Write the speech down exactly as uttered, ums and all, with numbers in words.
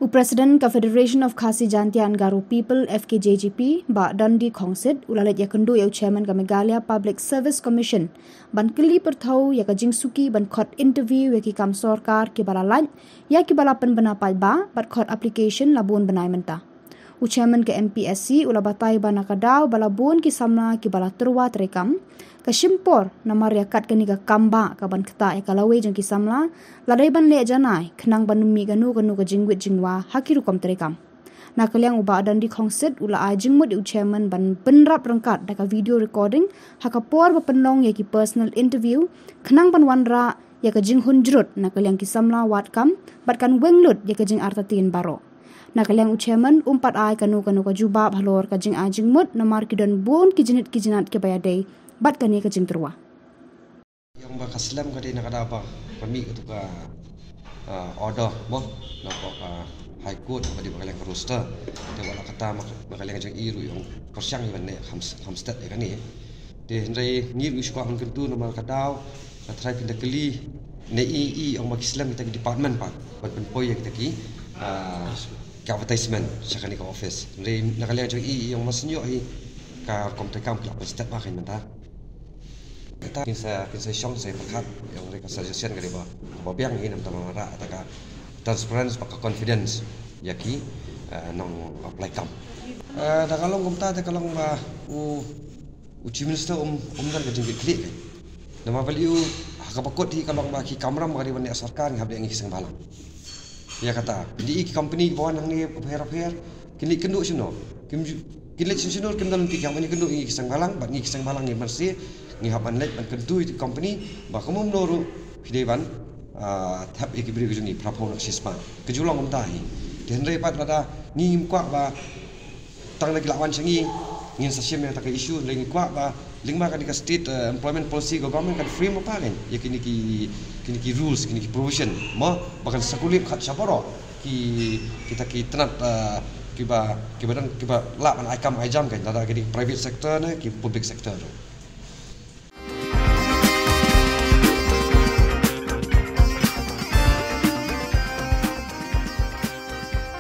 U President ka Federation of Khasi Jaintia and Garo People, F K J G P, Bah Dundee Khongsit, u la leit ïakynduh ïa u Chairman ka Meghalaya Public Service Commission ban kylli pyrthew ïa ka jingsuki ban khot interview ïa ki kam sorkar kiba la lait ïa kiba la pynbna paidbah bad khot application la bun bnai mynta. U Chairman ka M P S C u la batai ba na ka daw ba la bun ki samla kiba la tyrwa treikam, ka shim por namar ïa kat kane ka kam ba ka ban ktah ïa ka lawei jong ki samla la dei ban leh janai khnang ban ym mih kano kano ka jingwit jingwa ha ki rukom treikam. Na ka liang u Bah Dundee Khongsit u la ai jingmut ïa u Chairman ban bynrap ryngkat da ka video recording ha ka por ba pynlong ïa ki personal interview khnang ban wanrah ïa ka jinghun jrut na ka liang ki samla wad kam bad kan weng lut ïa ka jingartatien baroh. Na ka liang u Chairman um pat ai kano kano ka jubab halor ka jingai jingmut namar ki don bun ki jingit ki jingat kiba ïadei bad kane ka jingtyrwa. Ïong ba ka slem ka dei na ka daw ba ka mih katu ka order mo na ka High Court ba dei ba ka liang ka roster. Te wat la kata ma ka liang jong i ruh ïong pyrshang i ban ne Hampstead ïa kane. Te hynrei ngi ruh shuwa ban kyntu namar ka daw ka trai pynda kylli ne i i ong ba ki slem kita ki department pat ban pynpoi ïa kita ki ka advertisement sha kane ka office. Hynrei na ka liang jong i i ong ma sñiuh hi ka rukom treikam ki la pynstep ba ka mynta. Kata kin sa kin sa shong sa pyrkhat ïong re ka suggestion ka dei ba ba biang i namar ta ma ra ta ka transparency ba ka confidence ïa ki nong apply kam. Da ka long kumta da ka long ba u u Chief Minister um um don ka jingkitkhlieh ka. Namar ba liu ha kaba kut hi ka long ba ki kamram ba ka dei ban ïa sorkar ngi hap dei ngi ki seng bhalang. Ïa kata, pyndiah ki company ba wan hangne bapher bapher, kin leit kynduh shano? Kin leit shano shano kin don lynti ki hap ban ïa kynduh ïa ki seng bhalang bad ngi ki seng bhalang ngi ban sih ngi hap ban leit ban kyntu ïa ki company ba kumno kumno ruh ki dei ban thep ïa ki briew ki jong ngi phra phew na ka shisma. Ka ju long kumta hi. Te hynrei pat lada ngi ngim kwah ba tang da ki la wan sha ngi ngin sa shim ïa kata ka issue, hynrei ngi kwah ba lyngba kane ka state employment policy ka government kan frame ba pa kan ïa kine ki kine ki rules kine ki provision mo ba kan circulate khat sha baroh ki kita ki tnat kiba kiba don kiba lah ban ai kam ai jam kan lada kine ki private sector ne ki public sector.